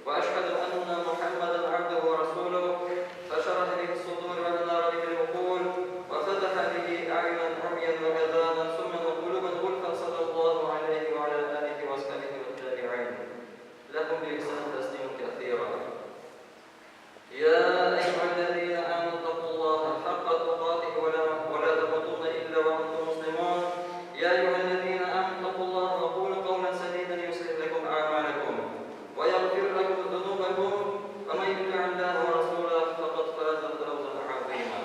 وأشهد أن محمدا عبده ورسوله فشرح به الصدور وأنار به العقول وفتح به أعينا عميا وآذانا سما وقلوبا غلفا صلى الله عليه وعلى آله وأصحابه والتابعين لهم بإحسان تسليما كثيرا. يا أيها الذين آمنوا اتقوا الله حق تقاته ولا تموتن إلا وأنتم مسلمون. يا أيها الذين آمنوا اتقوا الله وقولوا قولا سديدا يصلح لكم أعمالكم ويغفر لكم ذنوبكم ومن يطع الله ورسوله فقد فاز فوزا عظيما.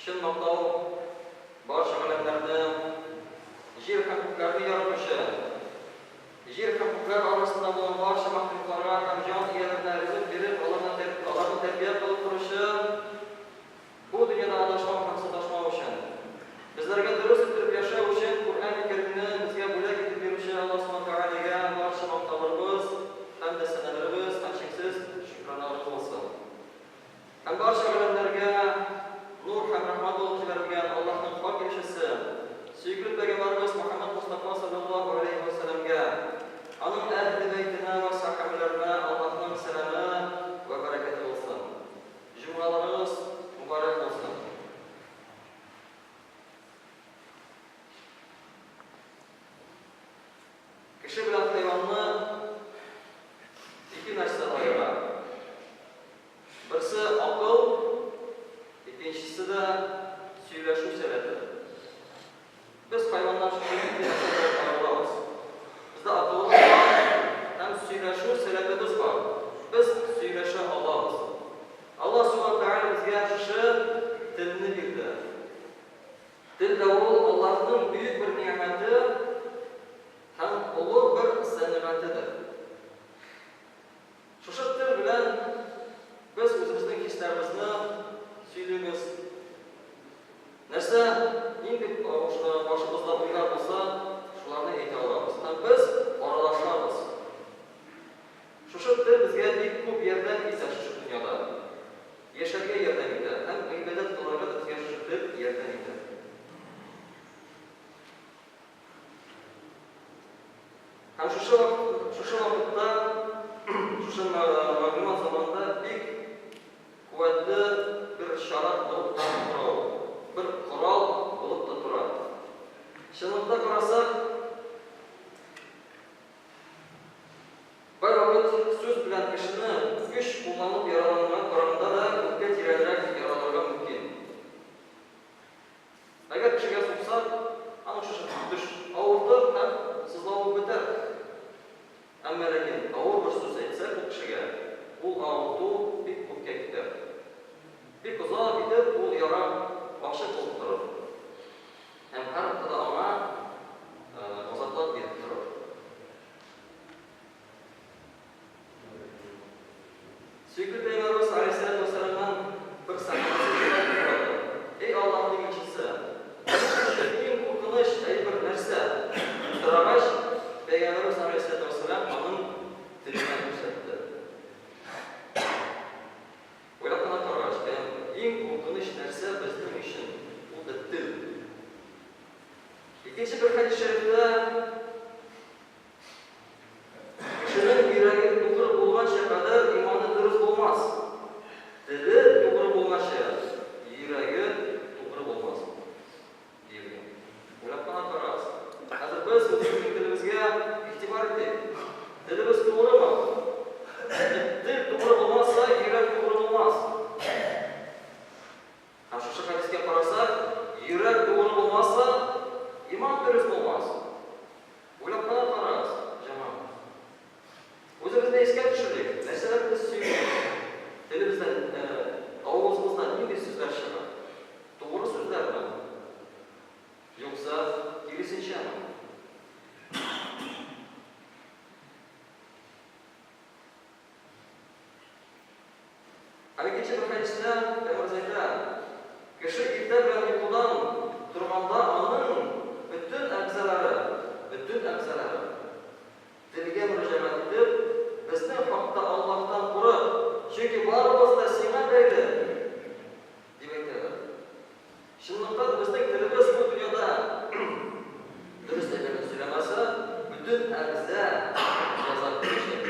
Чын мактау барча галәмнәрне, җир һәм күкләрне яратучы, җир һәм күкләр арасында булган барча мәхлукларга һәм җан ияләренә ризык биреп, аларны аларны тәрбия кылып торучы, бу дөньяда адашмау һәм саташмау өчен, безләргә дөрес иттереп яшәү өчен Коръән Кәримне безгә бүләк итеп бирүче Аллаһ Субхана Тәгаләгә барча мактауларыбыз һәм дә сәналарыбыз һәм чиксез шөкраналарыбыз булсын. Һәм барча галәмнәргә нур һәм рәхмәт булып җибәрелгән Аллаһның хак илчесе, сөекле пәйгамбәребез Мөхәммәд Мостафа салләллаһу галәйһи вә сәлләмгә, аның әһле бәйтенә вә сәхабәләренә Аллаһның сәламе вә бәрәкәте булсын. Җомгаларыгыз мөбарәк булсын! Кеше белән хайванны ике нәрсә аера. Берсе акыл, икенчесе дә сөйләшү сәләте. Без хайваннан шушы ике нәрсә белән аерылабыз. Бездә акылыбыз бар һәм сөйләшү сәләтебез бар. Без сөйләшә алабыз. Аллаһ Субхана Тәгалә безгә шушы телне бирде. Тел дә ул Аллаһның бөек бер нигъмәте һәм олы бер сәнгатедер. Шушы тел белән без үзебезнең хисләребезне сөйлибез. Нәрсә, нинди башыбызда уйлар булса, шуларны әйтә алабыз. Һәм без аралашабыз. Шушы тел безгә бик күп ярдәм итә шушы дөньяда. Яшәргә ярдәм итә һәм гыйбадәт кылырга да безгә шушы тел ярдәм итә. Һәм шушы вакыт, шушы вакытта, шушы мәгълүмат заманында бик куәтле бер чара булып та тора ул. Бер корал булып та тора. Чынлыкта карасак, кайвакыт сүз белән кешене көч кулланып яралануга караганда да күпкә тирәнрәк яраларга мөмкин. Әгәр кешегә суксак, аның шушы төш авыртыр һәм сызлавы бетәр. Әмма ләкин авыр бер сүз әйтсәк ул кешегә, ул авырту бик күпкә китәр. Бик озак итеп ул яра ачык булып торыр һәм һәрвакытта да аңа газаплар биреп торыр. Сөекле Пәйгамбәребез аләйһиссәләтү вәссәламнан бер сәхабәсе шулай дип сорады, Әй Аллаһның илчесе, безнең өчен иң куркыныч әйбер нәрсә? дип сорагач, Пәйгамбәребез аләйһиссәләтү вәссәлам аның теленә күрсәтте. Уйлап кына карагач, иң куркыныч нәрсә безнең өчен, ул да тел. Икенче бер хәдис шәрифтә Кешенең йөрәге тугры булганча кадәр иманы дөрес булмас. Теле тугры булмача, йөрәге тугры булмас, диелгән. Уйлап кына карагыз. Хәзер без үзебезнең телебезгә игътибар итик. Телебез тугрымы? Тел тугры булмаса, йөрәк тугры булмас. Һәм шушы хәдискә карасак, йөрәк тугры булмаса, иман дөрес булмас. Уйлап кына карагыз, җәмәгать. Үзебезне искә төшерик, нәрсәләр без сөйлибез? Телебездән, авызыбыздан нинди сүзләр чыга? Тугры сүзләрме? Юкса, киресенчәме? Һәм икенче бер хәдистә Пәйгамбәребез әйтә, Кеше иртә белән йокыдан торганда аның бөтен әгъзалары, бөтен әгъзалары телгә мөрәҗәгать итеп, Безнең хакта Аллаһтан курык, чөнки барыбыз да сиңа бәйле, дип әйтәләр. Чынлыкта да безнең телебез бу дөньяда дөрес әйберне сөйләмәсә, бөтен Бөтен әгъза җәза күрәчәк.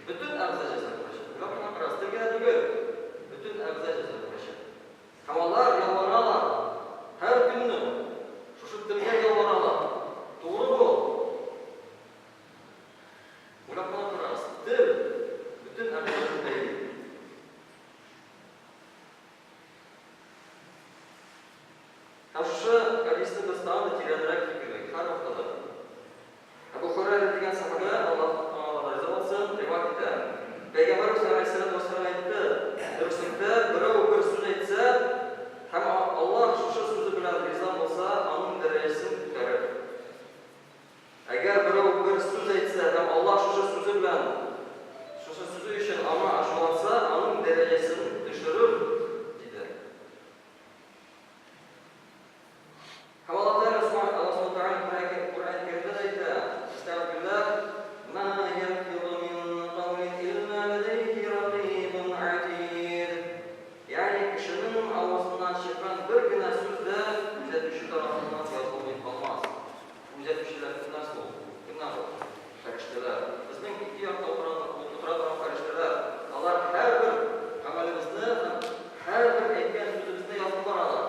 Бөтен әгъза җәза күрәчәк. Уйлап кына карагыз, тел генә түгел, бөтен әгъза җәза күрәчәк. Һәм алар ялваралар. Һәр көнне шушы телгә ялваралар. Тугры бул. Уйлап кына карагыз, тел бөтен әгъзаларны бәйли. Һәм шушы хәдисне без тагын да тирәнрәк фикерлик, һәрвакытта да. Әбү Һүрәйрә дигән сәхабә, Аллаһ аңардан риза булсын, риваять итә, Пәйгамбәребез галәйһиссәләтү вәссәлам әйтте, Дөреслектә, берәү бер сүз әйтсә һәм Аллаһ шушы сүзе белән риза булса, аның дәрәҗәсен күтәрер. Әгәр берәү бер сүз әйтсә һәм Аллаһ шушы сүзе белән, шушы сүзе өчен аңа ачуланса, аның дәрәҗәсен төшерер, диде. Һәм Аллаһ Тәгалә Аллаһ Субхана Тәгалә Коръән Кәримдә дә әйтә, Әстәгъфируллаһ, Ма ялфизу мин каулин илля ләдәйһи ракыйбун атид. Ягъни кешенең авызыннан чыккан бер генә сүз дә күзәтүче тарафыннан язылмый калмас. Күзәтүчеләр кемнәр соң? Кемнәр ул? Фәрештәләр. Безнең ике якта утыра торган фәрештәләр. Алар һәрбер гамәлебезне һәм һәрбер әйткән сүзебезне язып баралар.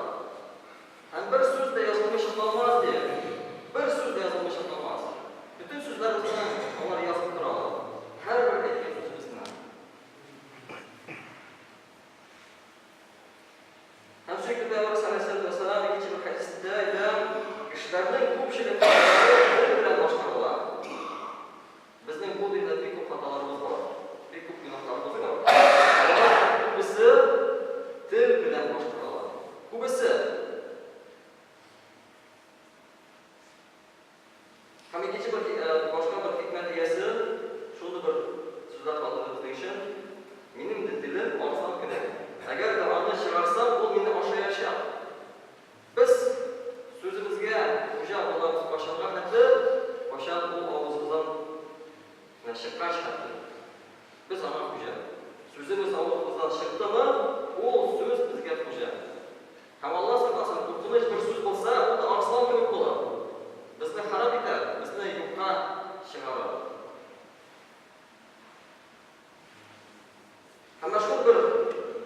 Һәм бер сүз дә язылмыйча калмас, ди. Бер сүз дә язылмыйча калмас. Бөтен сүзләребезне алар язып торалар. Һәрбер әйткән сүзебезне. Һәм сөекле Пәйгамбәребез аләйһиссәләтү вәссәлам икенче бер хәдисендә әйтә, кешеләрнең күпчелек хаталары тел белән башкарыла. Безнең бу дөньяда бик күп хаталарыбыз бар, бик күп гөнаһларыбыз бар. Аларның күбесе тел белән башкарыла. Күбесе. Һәм икенче бер башка бер хикмәт иясе шундый бер сүзләр калдырды безнең өчен, Минем дә телем арыслан кебек. Әгәр дә аны чыгарсам, ул мине ашаячак. Без сүзебезгә хуҗа булабыз кайчанга хәтле, кайчан ул авызыбыздан менә чыккач хәтле. Без аңа хуҗа. Сүзебез авызыбыздан чыктымы, ул сүз безгә хуҗа. Һәм Алла сакласын, куркыныч бер сүз булса, ул да арыслан кебек булыр. Безне харап итәр, безне юкка чыгарыр. Һәм мәшһүр бер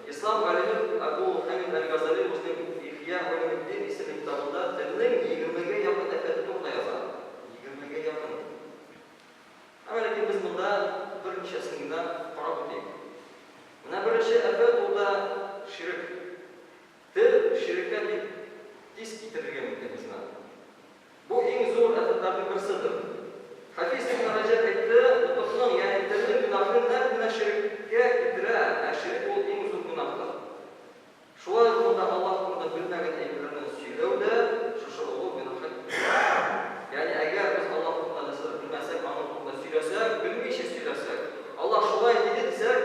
ислам галиме Әбу Хәмид әл-Газали үзенең Ихья Улүмеддин исемле китабында телнең егермегә якын афәте турында яза. Егермегә якын. Әмма ләкин без монда берничәсен генә карап үтик. Менә беренче афәт ул да ширек. Тел ширеккә бик тиз китерергә мөмкин безне. Бу иң зур афәтләрнең берседер. Хафиз ибн Раҗәб әйтте, Нотыкның, ягъни телнең гөнаһы нәкъ менә ширеккә китерә, ә ширек ул иң зур гөнаһтыр. Шулай ук монда Аллаһ турында белмәгән әйберләрне сөйләү дә шушы олы гөнаһка китерә. Ягъни әгәр без Аллаһ турында нәрсәдер белмәсәк, аның турында сөйләсәк, белмичә сөйләсәк, Аллаһ шулай диде дисәк,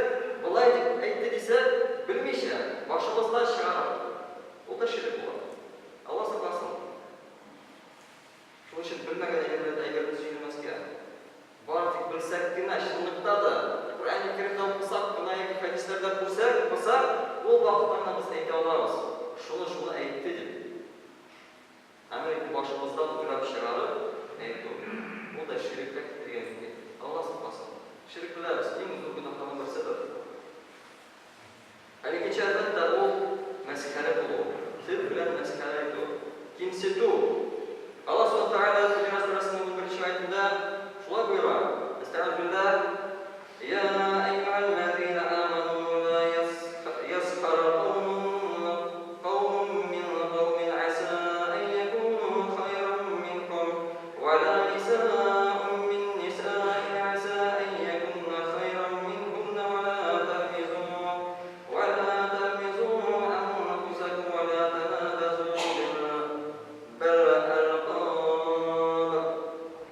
болай дип әйтте дисәк, белмичә, башыбыздан чыгарып, ул да ширек була. Алла сакласын. Шул өчен белмәгән әйберләрне әйберне сөйләмәскә. Бары тик белсәк кенә, чынлыкта да, Коръәни Кәримдә укысак кына яки хәдисләрдә күрсәк, укысак, ул вакытта гына без әйтә алабыз, шуны-шуны әйтте дип. Әмма инде башыбыздан уйлап чыгарып әйтү, ул да ширеккә китерергә мөмкин. Алла сакласын. Ширек беләбез, иң зур гөнаһларның берседер. Һәм икенче, әлбәттә, ул мәсхәрә булу, тел белән мәсхәрә итү, кимсетү. Аллаһ Субхана Тәгалә Хөҗрәт сүрәсенең унберенче аятендә шулай боера, Әстәгыйзүбилләһ, Йа әййүһәлләзина амәнү ла ясхар каумун мин каумин аса ан якуну хайран минкум, ва ла нисаун мин нисаин аса ан якунна хайран минһунна ва ла талмизу ва ла талмизу анфусакум ва ла танабазу бил алкаб.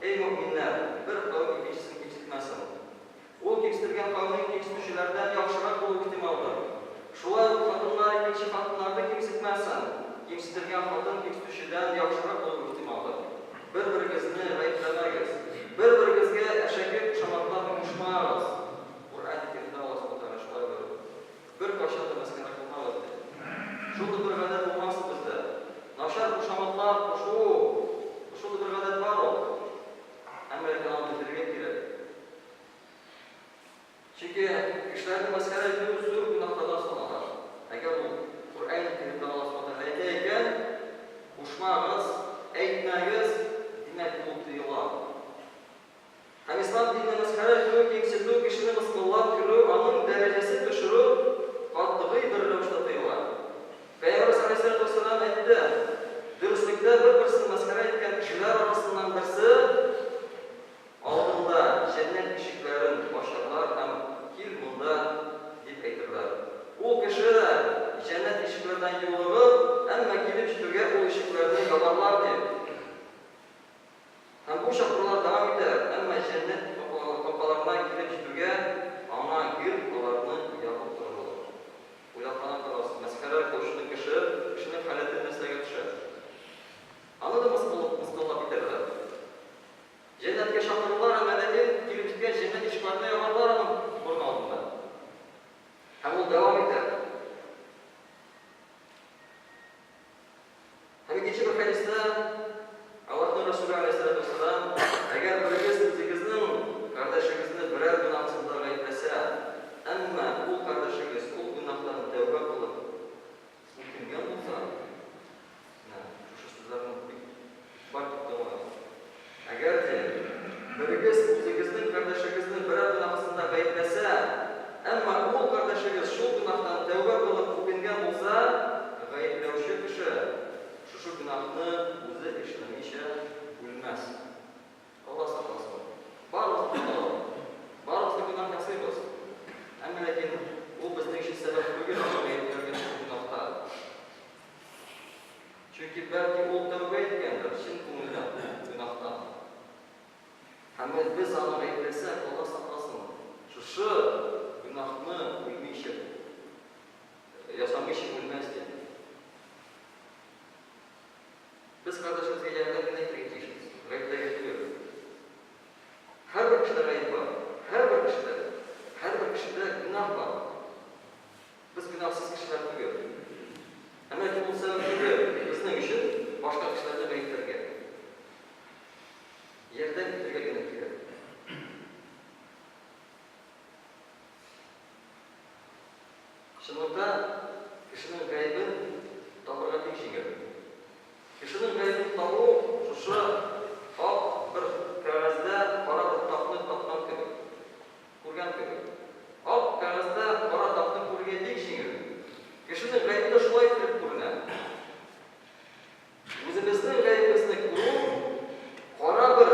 Эй мөэминнәр, бер кавем икенчесен кимсетмәсен. Ул кимсетелгән кавемнең кимсетүчеләрдән яхшырак булуы ихтималдыр. Шулай ук хатыннар икенче хатыннарны кимсетмәсен, кимсетелгән хатын кимсетүчедән яхшырак булуы ихтималдыр. Бер-берегезне гаепләмәгез, бер-берегезгә әшәке кушаматлар кушмагыз. Коръән Кәримдә Аллаһ Субхана Тәгалә шулай боерды. Беркайчан да мәсхәрә кылмагыз, ди. Шундый бер гадәт булмасын бездә. Начар кушаматлар кушу, шундый бер гадәт бар ул. Әмма ләкин аны. ислам динен мәсхәрә итү, кимсетү, кешене мыскыллап көлү, аның дәрәҗәсен төшерү катгый бер рәвештә тыела. Пәйгамбәребез галәйһиссәләтү вәссәлам әйтте, Дөреслектә бер-берсен мәсхәрә иткән кешеләр арасыннан берсе алдында җәннәт ишекләрен ачарлар һәм, Кил монда, дип әйтерләр. Ул кеше дә җәннәт ишекләренә юлыгыр, әмма килеп җитүгә ул ишекләрне ябарлар, дип. Һәм бу чакырулар дәвам итәр, әмма җәннәт капкаларына килеп җитүгә, аңа гел аларны ябып торырлар. Уйлап кына торыгыз, мәсхәрә кылучының кеше, кешенең халәте нәрсәгә төшә? Аны да мыскыллап, мыскыллап итәрләр. Җәннәткә чакырырлар, әмма ләкин килеп җиткәч, җәннәт ишекләренә ябарлар аның борын алдында. Һәм ул дәвам итәр. Һәм икенче бер хәдистә Аллаһның Рәсүле галәйһиссәлату вәссәлам, Әгәр берегез үзегезнең кардәшегезне берәр гөнаһысында гаепләсә, әмма ул кардәшегез ул гөнаһтан тәүбә кылып үкенгән булса, менә шушы сүзләрне бик игътибар итеп тыңлагыз. Әгәр ди, берегез үзегезнең кардәшегезне берәр гөнаһысында гаепләсә, әмма ул кардәшегез шул гөнаһтан тәүбә кылып үкенгән булса, гаепләүче кеше шушы гөнаһны үзе эшләмичә үлмәс. Алла сакласын. Барыбыз да хаталы. Барыбыз да гөнаһ ясыйбыз. Әмма ләкин ул безнең өчен сәбәп түгел аны гаепләргә шул гөнаһта. Чөнки бәлки ул тәүбә иткәндер, чын күңелдән, гөнаһтан. Һәм без аны гаепләсәк, Алла сакласын, шушы гөнаһны үлмичә, ясамыйча үлмәс, ди. Без кардәшебезгә ярдәм генә итәргә тиешбез, гаепләргә түгел. Һәрбер кешедә гаеп бар, һәрбер кешедә, һәрбер кешедә гөнаһ бар. Без гөнаһсыз кешеләр түгел. Әмма ләкин ул сәбәп түгел безнең өчен башка кешеләрне гаепләргә. Ярдәм итәргә генә кирәк. Чынлыкта кешенең гаебен табырга бик җиңел. Кешенең гаебен табу шушы ак бер кәгазьдә кара бер тапны тапкан кебек. Күргән кебек. Ак кәгазьдә кара тапны күрергә бик җиңел. Кешенең гаебе дә шулай иттереп күренә. Үзебезнең гаебебезне күрү кара бер,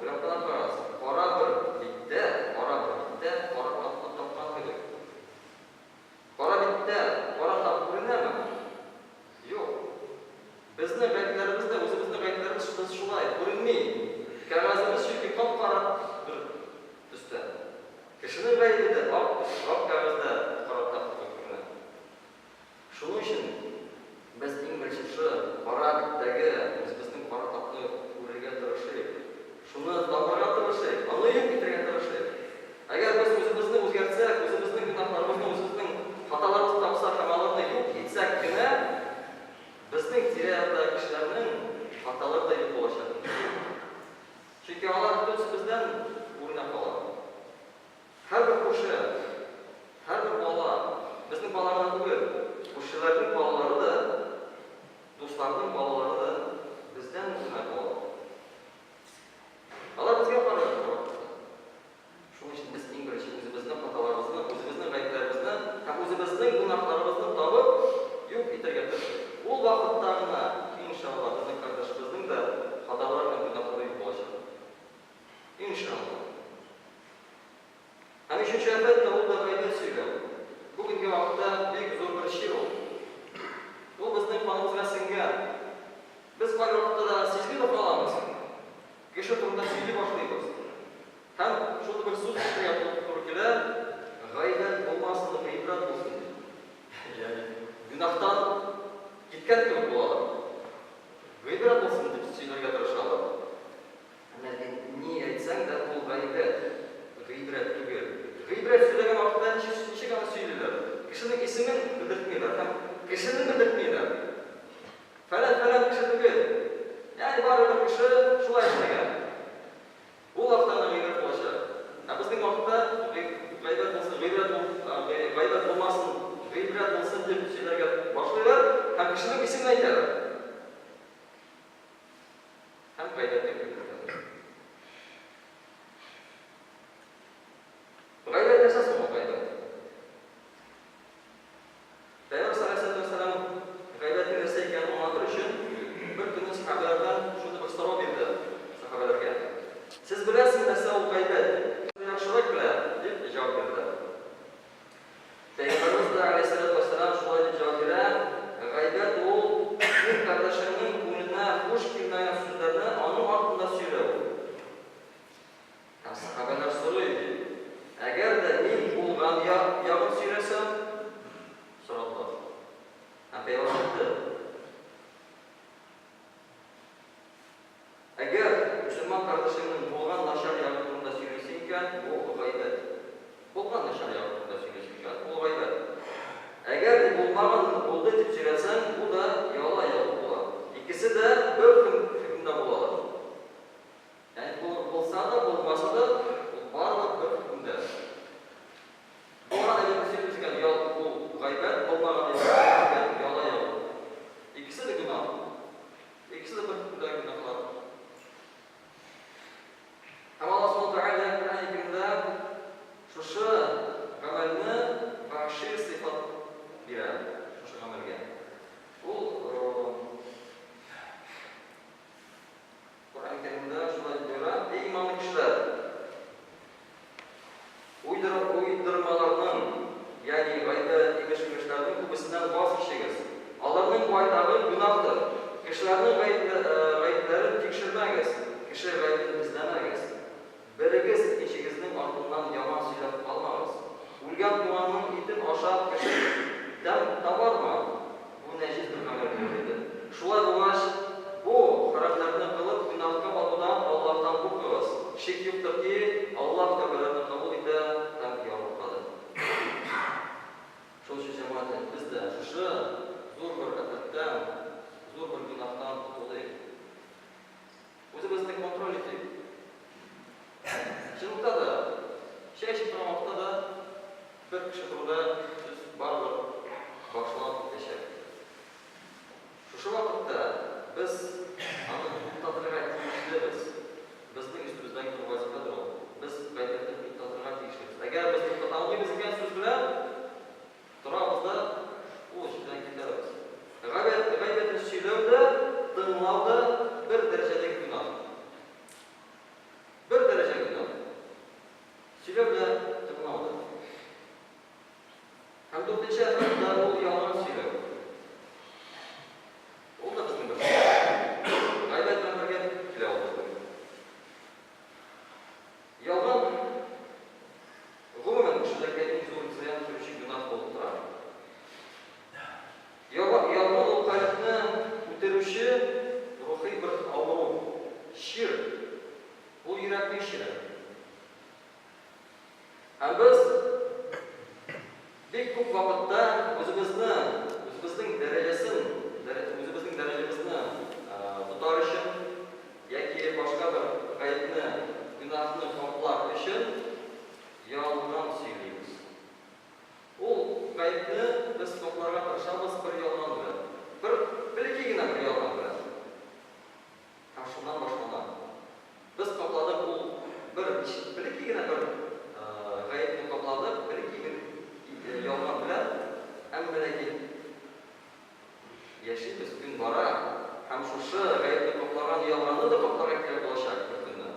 уйлап кына карагыз, кара бер биттә, кара бер биттә кара тапны тапкан кебек. Кара биттә кара тап күренәме? Юк. Безнең гаепләребез дә, үзебезнең гаепләребез без шулай, күренми. Кәгазебез чөнки кап-кара бер төстә. Кешенең гаебе дә ак төс, ак кәгазьдә кара тап кебек күренә. Шуның өчен без иң беренче шушы кара биттәге үзебезнең кара тапны күрергә тырышыйк. Шуны табарга тырышыйк, аны юк итәргә тырышыйк. Әгәр без үзебезне үзгәртсәк, үзебезнең гөнаһларыбызны, үзебезнең хаталарыбызны тапсак һәм аларны юк итсәк кенә, безнең тирә-яктагы кешеләрнең хаталары да юк булачак. Чөнки алар бөтенесе бездән үрнәк ала. Һәрбер күрше, һәрбер бала, безнең бала гына түгел, күршеләрнең балалары да, дусларның балалары да бездән үрнәк ала. Алар безгә карый һәрвакытта. Шуның өчен без иң беренче үзебезнең хаталарыбызны, үзебезнең гаепләребезне һәм үзебезнең гөнаһларыбызны табып, юк итәргә тырышыйк. Ул вакытта гына, иншалла, безнең кардәшебезнең дә хаталары һәм гөнаһлары юк булачак. Иншалла. Һәм өченче, әлбәттә, ул да гайбәт сөйләү. Бүгенге вакытта бик зур бер чир ул. Ул безнең каныбызга сеңгән. Без кайвакытта да сизми дә калабыз. Кеше турында сөйли башлыйбыз. Һәм шундый бер сүз әйтергә туры килә, гайбәт булмасын, гыйбрәт булсын дип. Ягъни, гөнаһтан киткән кебек булалар. Гыйбрәт булсын дип сөйләргә тырышалар. Әмма ләкин ни әйтсәң дә, ул гайбәт. беләсеңме нәрсә ул гайбәт? Дип. Яхшырак белә, дип җавап бирде. Пәйгамбәребез дә, галәйһиссәләтү вәссәлам, шулай дип җавап бирә, Гайбәт ул, дин кардәшеңнең күңеленә хуш килмәгән сүзләрне аның артында сөйләү. Һәм сәхабәләр сорый, ди, Әгәр дә мин булган ягын сөйләсәм? Сорадылар. Һәм пәйгамбәр әйтте, Әгәр мөселман кардәшеңнең булган начар ягы турында сөйлисең икән, бу, гайбәт. Булган начар ягы турында сөйлисең икән, ул гайбәт. Әгәр ди булмаганны булды дип сөйләсәң, бу да яла ягу була. Икесе дә бер хөкемдә булалар. Ягъни булса да, булмаса да, ул барыбер бер хөкемдә. Булган әйберне сөйлибез икән, ял, ул гайбәт, булмаган әйберне сөйлибез икән, яла ягу. Икесе дә гөнаһ. Икесе дә бер хөкемдәге гөнаһлар. Һәм Аллаһ Субхану Тәгалә Коръән Кәримдә шушы гамәлне вәхши сыйфат бирә шушы гамәлгә. Ул Коръән Кәримдә шулай дип боера, Эй иманлы кешеләр! Уйдырмаларның, ягъни гайбәт, имеш-мимешләрнең күбесеннән ваз кичегез. Аларның байтагы гөнаһтыр. Кешеләрнең гаепләрен тикшермәгез, кеше гаебен эзләмәгез. Берегез икенчегезнең артыннан яман сөйләп калмагыз. Үлгән туганның итен ашап кеше тәм табармы? Бу нәҗес бер гамәл булыр иде. Шулай булгач, бу хәрәмнәрне кылып гөнаһка батудан Аллаһтан куркыгыз. Шик юктыр ки, Аллаһ тәүбәләрне кабул итә һәм ярлыкадыр. Шул өчен, җәмәгать, без дә шушы зур бер афәттән, зур бер гөнаһтан котылыйк. Үзебезне контроль итик. Чынлыкта да, чәй эчеп торган вакытта да бер кеше турында сүз барыбер башланып китәчәк. Шушы вакытта без аны туктатырга тиешлебез. Безнең өстебездәге бер вазифадыр ул. Без гайбәтне туктатырга тиешлебез. Әгәр без туктата алмыйбыз икән сүз белән, Торабыз да, ул җирдән китәбез. Гайбәт, гайбәтне сөйләү дә, тыңлау да бер дәрәҗәдәге гөнаһ. Бер дәрәҗә гөнаһ. Сөйләү дә, тыңлау да. Һәм дүртенче әфәт тә ул ялган сөйләү. Ул да безнең бер. Гайбәт белән бергә килә ул безнең. Ялган, гомумән, кешелеккә иң зур зыян китерүче гөнаһ булып тора. Ялган ул кальбне үтерүче рухи бер авыру, чир. Ул йөрәкнең чире. Һәм без бик күп вакытта үзебезне, үзебезнең дәрәҗәсен, үзебезнең дәрәҗәбезне тотар өчен яки башка бер гаепне, гөнаһны каплар өчен ялган сөйлибез. Ул гаепне без капларга тырышабыз бер ялган белән. Бер бәләкәй генә бер ялган белән. Һәм шуннан башлана. Без капладык ул бер бәләкәй генә бер гаепне капладык, бәләкәй бер ялган белән, әмма ләкин яшибез, көн бара, һәм шушы гаепне каплаган ялганны да капларга кирәк булачак бер көнне.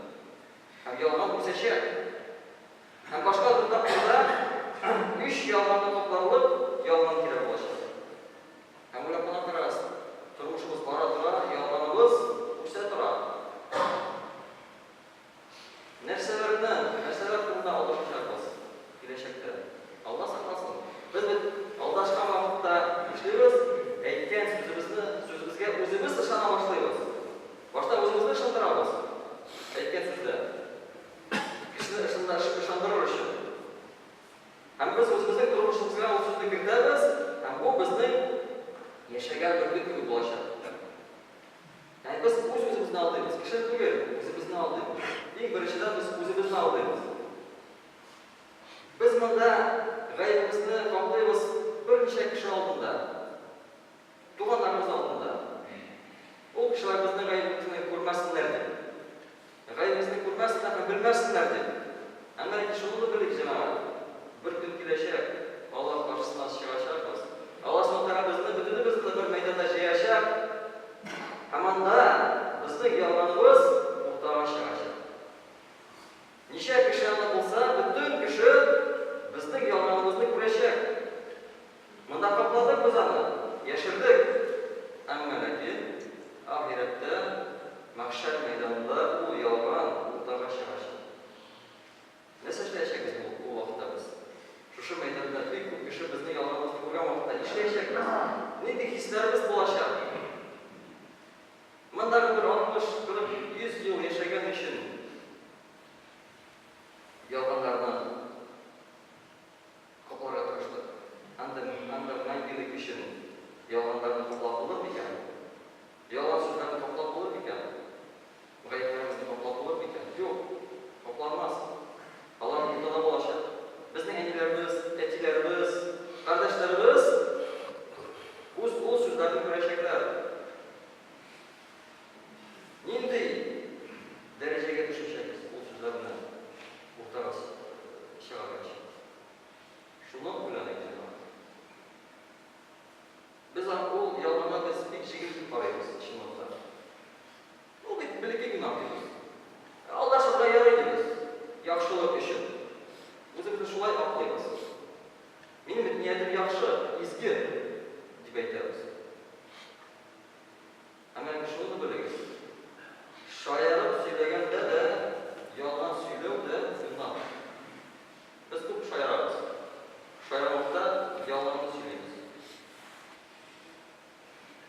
Һәм ялган үсәчәк. Һәм башка бер тапкырда өч ялганны капларлык ялган кирәк булачак. Һәм уйлап кына карагыз, тормышыбыз бара тора, ялганыбыз үсә тора. Нәрсәләрне, нәрсәләр турында алдашачакбыз киләчәктә? Алла сакласын. Без бит алдашкан вакытта нишлибез? Әйткән сүзебезне, сүзебезгә үзебез ышана башлыйбыз. Башта үзебезне ышандырабыз әйткән сүздә. Кешене ышандырыр өчен. Һәм без үзебезнең тормышыбызга ул сүзне кертәбез, һәм бу безнең яшәгән бер көн кебек булачак. Ягъни без үз-үзебезне алдыйбыз, кешене түгел, үзебезне алдыйбыз. Иң беренчедән без үзебезне алдыйбыз. Без монда гаебебезне каплыйбыз берничә кеше алдында. Туганнарыбыз алдында. Ул кешеләр безнең гаебебезне күрмәсеннәр дип. Гаебебезне күрмәсеннәр һәм белмәсеннәр дип. Әмма ләкин шуны да белик, җәмәгать, бер көн киләчәк, Аллаһ каршысына чыгачакбыз. Аллаһ Субхана Тәгалә безне бөтенебезне дә бер мәйданда җыячак һәм анда безнең ялганыбыз уртага чыгачак. Ничә кеше анда булса, бөтен кеше безнең ялганыбызны күрәчәк. Монда капладык без аны, яшердек. Әмма ләкин ахирәттә, мәхшәр мәйданында ул ялган уртага чыгачак. Нәрсә эшләячәкбез бу ул вакытта без? Шушы мәйданда бик күп кеше безнең ялганыбызны күргән вакытта нишләячәкбез? Нинди хисләребез булачак? Мондагы бер 60, 40, 100 ел яшәгән өчен ялганнарны капларга тырыштык. Анда, анда мәңгелек өчен ялганнарны каплап булыр микән? Ялган сүзләрне каплап булыр микән? Гаепләребезне каплап булыр микән? Юк, капланмас. Алар уртада булачак. Безнең әниләребез, әтиләребез, кардәшләребез үз ул сүзләрне күрәчәкләр. Нинди дәрәҗәгә төшәчәкбез ул сүзләрне уртага чыгаргач? Шуны уйланыйк, җәмәгать. Без ул ялганга без бик җиңел дип карыйбыз, чынлыкта. Ул бит бәләкәй гөнаһ дибез. Алдашырга ярый дибез, яхшылык өчен. Үзебезне шулай аклыйбыз. Минем бит ниятем яхшы, изге, дип әйтәбез. Әмма инде шуны да белегез, шаярып сөйләгәндә дә ялган сөйләү дә гөнаһ. Без күп шаярабыз. Шаярган вакытта ялганны сөйлибез.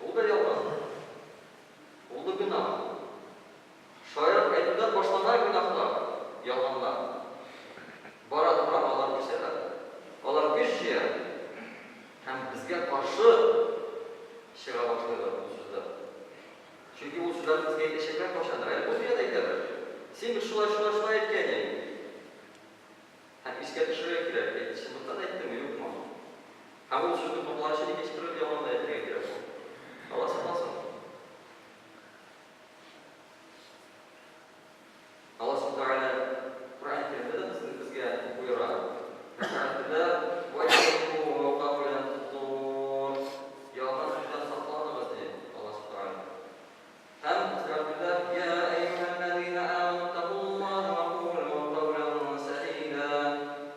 Ул да ялган. Ул да гөнаһ. Шаярып әйтүдән башлана гөнаһлар, ялганнар. Бара тора алар үсәләр. Алар көч җыя һәм безгә каршы чыга башлыйлар ул сүзләр. Чөнки ул сүзләрне безгә әйтәчәкләр кайчандыр. Әле бу дөньяда әйтәләр. Син бит шулай, шулай, шулай әйткән идең. Һәм искә төшерергә кирәк, әйт, чынлыкта да әйттеңме, юкмы? Һәм ул сүзне каплар өчен икенче төрле ялган да әйтергә кирәк була. Алла сакласын. Алла Субхану Тәгалә Коръән Кәримдә дә безне безгә боера. Әстәгъфирулла, вә итәкү кауля зур. Ялган сүздән сакланыгыз, ди Алла Субхану Тәгалә. Һәм әстәгъфирулла, я әйюһәлләзина аману тәкуллаһа вә кулу каулян сәдида.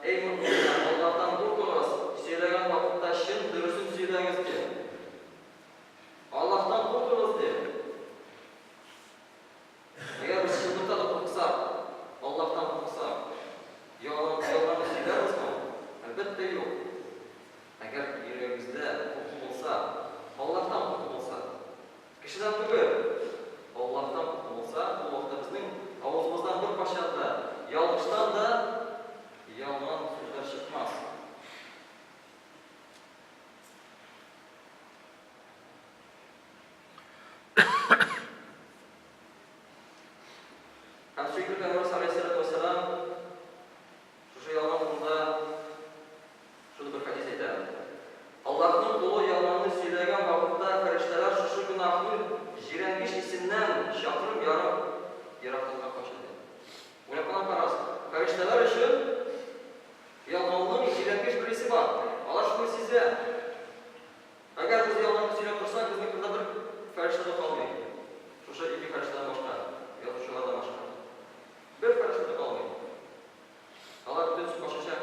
Эй мөэминнәр, Аллаһтан куркыгыз, сөйләгән вакытта чын дөресен сөйләгез, ди. Аллаһтан куркыгыз, ди. Әгәр без чынлыкта да курыксак, Аллаһтан курыксак, ялган, ялганны сөйләрбезме? Әлбәттә, юк. Әгәр йөрәгебездә курку булса, Аллаһтан курку булса, кешедән түгел, Аллаһтан курку булса, ул вакытта безнең авызыбыздан беркайчан да, ялгыштан да ялган сүзләр чыкмас. Һәм сөекле Пәйгамбәребез алейһиссалату вәссәлам шушы ялган турында шундый бер хәдис әйтә. Аллаһның колы ялганны сөйләгән вакытта фәрештәләр шушы гөнаһның җирәнгеч исеннән чакрым ярым ераклыкка кача ди. Уйлап кына карагыз, фәрештәләр өчен ялганның җирәнгеч бер исе бар. Алар шуны сизә. Әгәр без ялганны сөйләп торсак, безнең кырда бер фәрештә дә калмый. Шушы ике фәрештәдән башка, язучылардан башка. Бер фәрештә дә калмый. Алар бөтенесе качачак.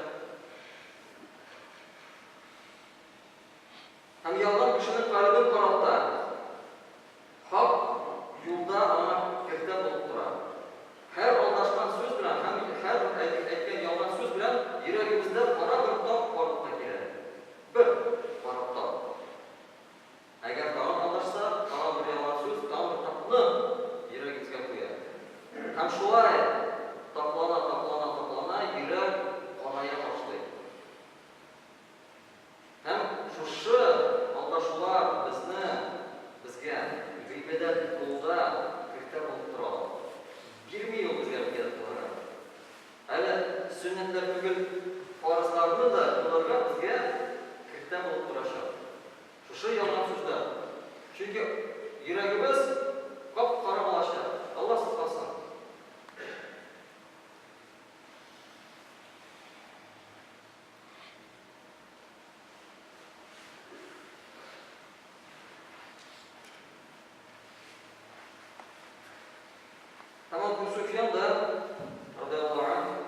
Һәм ялган кешенең калебен каралта. Хак юлда аңа киртә булып тора. Һәр алдашкан сүз белән һәм һәрбер әйткән ялган сүз белән йөрәгебездә кара бер тап барлыкка килә. Бер кара тап. Әгәр тагын алдашсак, тагын бер ялган сүз, тагын бер тапны йөрәгебезгә куя. Һәм шулай таплана, таплана, таплана, йөрәк карая башлый. Һәм шушы алдашулар безне, безгә гыйбадәт кылуда киртә булып тора ала. Бирми ул безгә гыйбадәт кылырга. Әле сөннәтләр түгел, фарызларны да кылырга безгә киртә булып торачак. Шушы ялган сүзләр. Чөнки йөрәгебез кап-кара булачак. Алла сакласын. Һәм Әбү Суфьян да, радиаллаһу анһу,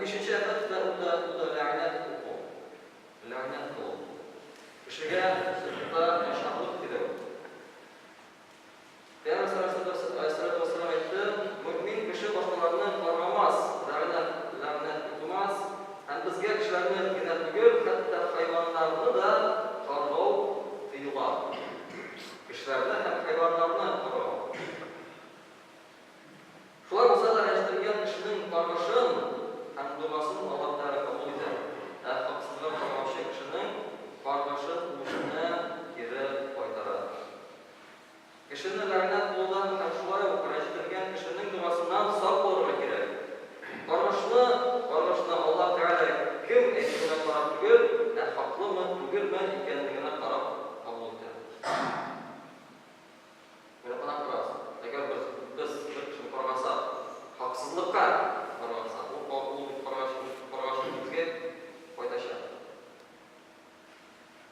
бишенче афәт тә ул да, ул да ләгънәт уку. Ләгънәт кылу. Кешегә сыртта начарлык теләү. Пәйгамбәр алейһиссалату вәссәлам әйтте, Мөэмин кеше башкаларны каргамас, ләгънәт, ләгънәт укымас, һәм безгә кешеләрне генә түгел, хәтта хайваннарны да каргау тыела. Кешеләрне һәм хайваннарны каргау. Шулай булса да, рәнҗетелгән кешенең каргышын һәм догасын Аллаһ Тәгалә кабул итә, ә хаксызга каргаучы кешенең каргышын үзенә кире кайтара. Кешене ләгънәт кылудан һәм шулай ук рәнҗетелгән кешенең догасыннан сак булырга кирәк. Каргышны, каргышны Аллаһ Тәгалә кем әйтүенә карап түгел, ә хаклымы, түгелме икәнлегенә карап кабул итә. Менә кунак торабыз. Әгәр без, без бер кешене каргасак, хаксызлыкка каргасак, ул, ул бит каргач, каргаш үзебезгә кайтачак.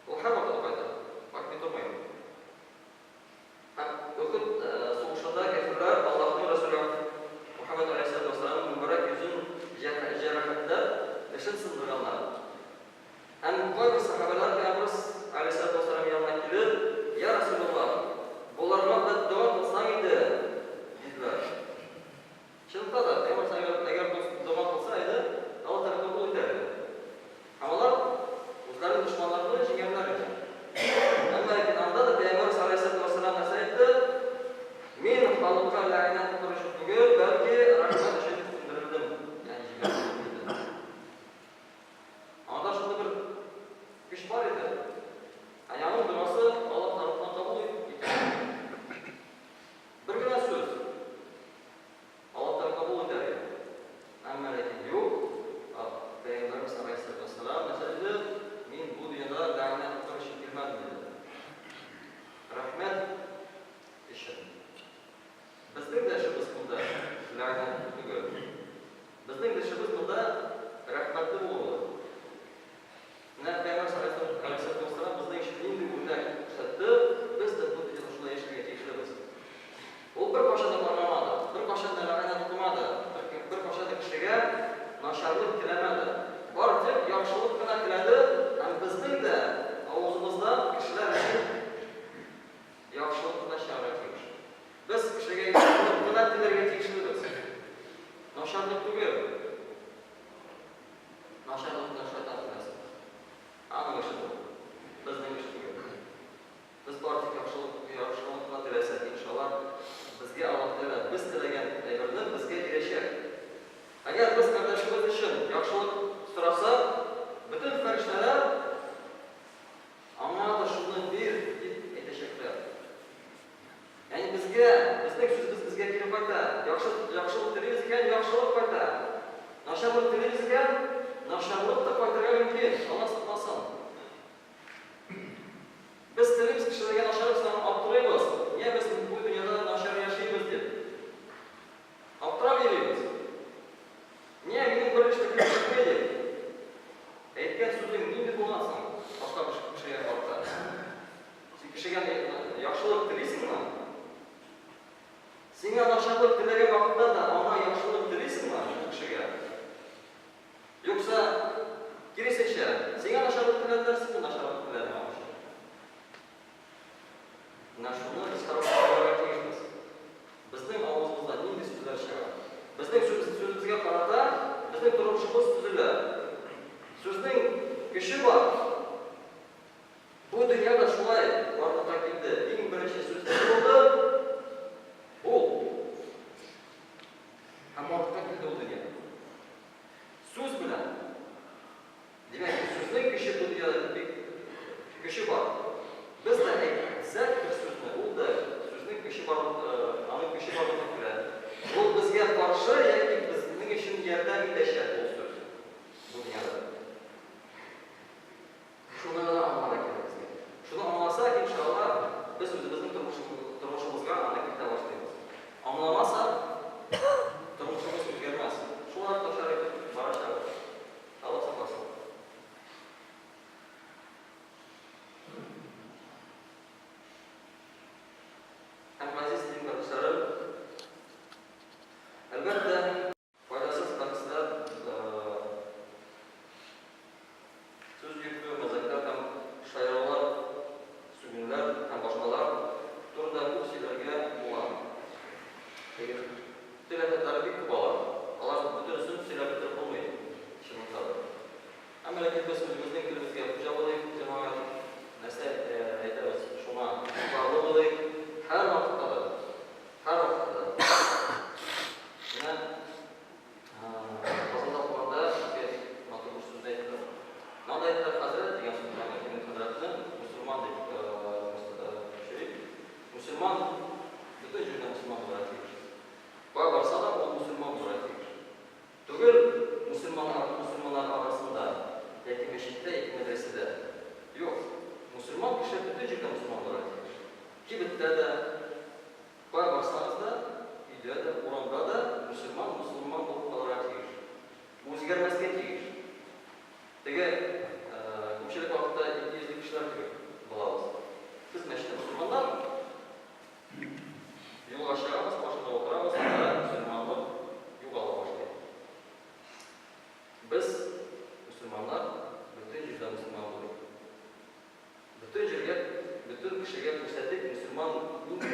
Ул һәрвакыт кайта, кайтмый тормый. Һәм Өхөд сугышында кяферләр Аллаһның Рәсүле Мухәммәд галәйһиссәлату вәссәламның мөбарәк йөзен җәрәхәтләп, тешен сындырганнар. Һәм кайбер сәхабәләр Пәйгамбәребез галәйһиссәлату вәссәлам янына килеп, Йа Рәсүләллаһ, боларга бәддога кылсаң иде, диделәр. Чынлыкта да, Пәйгамбәребез әгәр, әгәр дога кылса иде, Аллаһ Тәгалә кабул итәр иде. Һәм алар үзләренең дошманнарны җиңәрләр иде. Әмма ләкин анда да Пәйгамбәребез галәйһиссәлату вәссәлам нәрсә әйтте? Мин халыкка ләгънәт укыр өчен түгел, бәлки рәхмәт өчен иңдерелдем, ягъни җибәрелдем, диде. Анда шундый бер көч бар иде. Ә аның догасы Аллаһ тарафыннан кабул ителде. Бер генә сүз. Аллаһ Тәгалә кабул итәр иде. Әмма ләкин юк. Пәйгамбәребез алейһиссалату вассалам нәрсә диде? Мин бу дөньяда ләгънәт укыр өчен килмәдем, диде. Рәхмәт өчен. Безнең дә эшебез монда ләгънәт уку түгел. Безнең эшебез монда рәхмәтле булуыбыз. Менә Пәйгамбәр салләллаһу вәссәлам безнең өчен нинди үрнәк күрсәтте, без дә бу дөньяда шулай яшәргә тиешлебез. Ул беркайчан да каргамады, беркайчан да ләгънәт укымады, беркайчан да кешегә начарлык теләмәде. Бары тик яхшылык кына теләде һәм безнең дә авызыбыздан кешеләр өчен яхшылык кына чыгарга тиеш. Без кешегә яхшылык кына теләргә тиешлебез. Начарлык түгел. Начарлыкны шайтан теләсен. Аның эше бу. Безнең эш түгел. Без бары тик яхшылык, яхшылык кына теләсәк, иншалла, безгә Аллаһ Тәгалә без теләгән әйберне безгә бирәчәк. Әгәр без кардәшебез өчен яхшылык сорасак, бөтен фәрештәләр аңа да шуны бир дип әйтәчәкләр. Ягъни безгә, безнең сүзебез безгә кире кайта. Яхшы, яхшылык телибез икән, яхшылык кайта. Начарлык телибез икән, начарлык та кайтырга мөмкин. Алла сакласын. Без телибез кешеләргә начарлык соң аптырыйбыз. Нигә без бу дөньяда начар яшибез дип. Аптырап йөрибез. Нигә минем бер эш тә килеп чыкмый дип. Әйткән сүзең нинди булган соң башка кешегә карата? Син кешегә яхшылык телисеңме? Сиңа начарлык теләгән вакытта да аңа яхшылык телисеңме ул кешегә? Юкса, киресенчә, сиңа начарлык теләделәр, син дә начарлык теләдең аңа. Менә шуны без һәрвакыт уйларга тиешбез. Безнең авызыбыздан нинди сүзләр чыга? Безнең сүзебезгә карата безнең тормышыбыз төзелә. Сүзнең көче бар. Бу дөнья да шулай барлыкка килде. Иң беренче сүз ни булды? Бул. Һәм барлыкка килде ул дөнья. Сүз белән. Димәк, сүзнең көче бу дөньяда бик көче бар. Без дә әйтсәк бер сүзне, ул да һәм башкалар турында күп сөйләргә була. Теге тел афәтләре бик күп алар. Алар бөтенесен сөйләп бетереп булмый, чынлыкта да. Әмма ләкин без үзебезнең телебезгә хуҗа булыйк, җәмәгать. Нәрсә әйтәбез, шуңа игътибарлы булыйк. Һәрвакытта да, һәрвакытта да. Менә Казанда укыганда безгә бик матур бер сүзне әйттеләр. Миңа да әйттеләр, хәзрәт дигән сүз, ягъни минем хәзрәтне мөселман дип сөйли. Мөселман бөтен җирдә мөселман булырга тиеш. Кая барса да, ул мөселман булырга тиеш. Түгел мөселманнар мөселманнар арасында, яки мәчеттә, яки мәдрәсәдә. Юк. Мөселман кеше бөтен җирдә мөселман булырга тиеш. Кибеттә дә, Кая барсагыз да, өйдә дә, урамда да мөселман мөселман булып калырга тиеш. Үзгәрмәскә тиеш. Теге күпчелек вакытта икейөзле кешеләр кебек булабыз. Без мәчеттә мөселманнар, юлга чыгабыз, машинага утырабыз, анда мөселманлык югала башлый. Без, мөселманнар, бөтен җирдә мөселман булыйк. Бөтен җиргә, бөтен кешегә күрсәтик, мөселман нинди.